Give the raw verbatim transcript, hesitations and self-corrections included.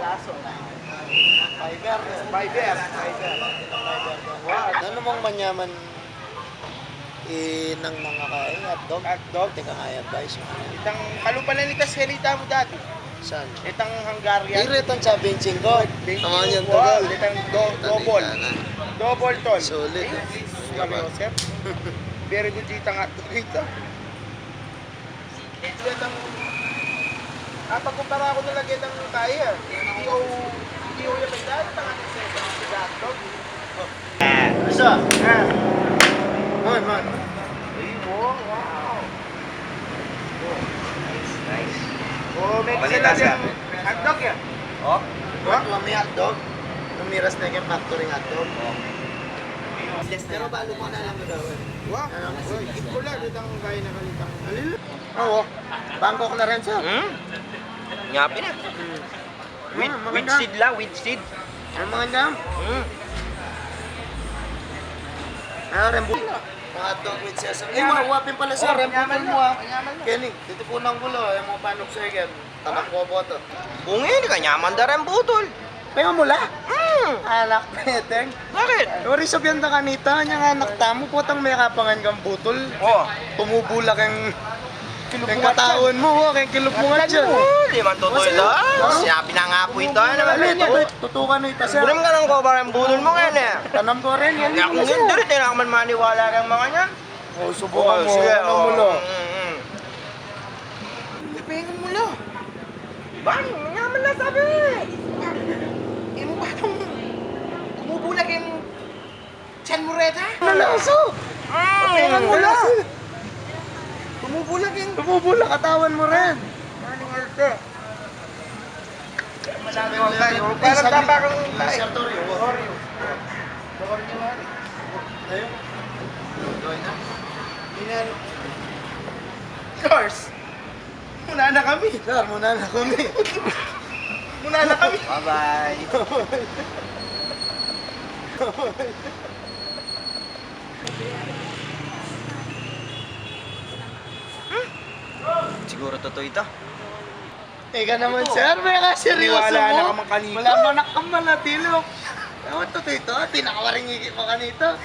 Laso. Fiber. Fiber. Fiber. Nanu mung manyaman inang mangakain, hotdog? Hotdog? Teka nga, advice mo. Itang kalupa na ni Kasherita mu dati. San? Itang Hungarian. Iri itang tsa bente singko. Bente singko. Tama yan, tol. Itang do-, double. Double, tol. Solid, eh. Mario, sir. Very good itang hotdog ita. Itang, ah, pagkumpara ku na lagi itang kaya. Hindi ko, hindi ko yung may dahil, itang ating sa itang sigarilyo. Isa. Ah. Man, man. Ay, wow, wow. Oh, nice, nice. Oh, may isa lang yung hotdog yan. Oh? Lami hotdog. Nung miras na yung factory hotdog. Oh. Pero balo mo na lang daw, eh. Wow. Ano? Uy, ito lang, itang kaya na kalitang. Oo. Bangkok na rin, sir. Hmm? Nyapi na. With, ah, with maganda. Seed la, with seed. Ang maganda. Hmm. Ah, rembu-, mga dog with sesame. Ay, wa-, wapin pala, sir. Oh, rembu-, manyaman mo, ah. Manyaman mo. Kenny, dito po ng gulo. Ay, mga panok sa ikan. Tanam ko boto. Kung ini, kanyaman da rin butol. Penga mu la? Hmm. Anak, peteng. Bakit? Uri sabihan da kanita, nya nga anak tamu, potang mekapangan kang butol. Oh. Tumubo la keng, keng katawan mu, oh, keng kilub mu nga dyan. Oh, di man totoo ito. Oh. Sinabi na nga po ito, ano? Tutu-, tutukan na ito, sir. Bulim ka ng koba ng butol mo ngayon, eh. Tanam ko rin, yan. Kaya kung hindi, di na ako man maniwala kang mga yan. Oh, subukan mo. Sige, ano mo, oh. Mm, mm. Pengen mu la. Bang, manyaman la sabi. E mu ba itang tumubo la keng tiyan mu reta? Nalaso. Pengen mu la. Tumubo la keng, tumubo la katawan mu rin. Maning healthy. Malaki, huwag tayo. Parang tapa kang Oreo. Oreo. Oreo. Ayun. Cars. Muna na kami. Sir, muna na kami. Muna na kami. Bye-bye. Siguro totoo ito. Ika naman, sir, may kaseryoso mo. Wala na ka man kanito. Wala man ka man, atilo. Ewan, totoo ito, ah, pinakawaring iki pa kanito.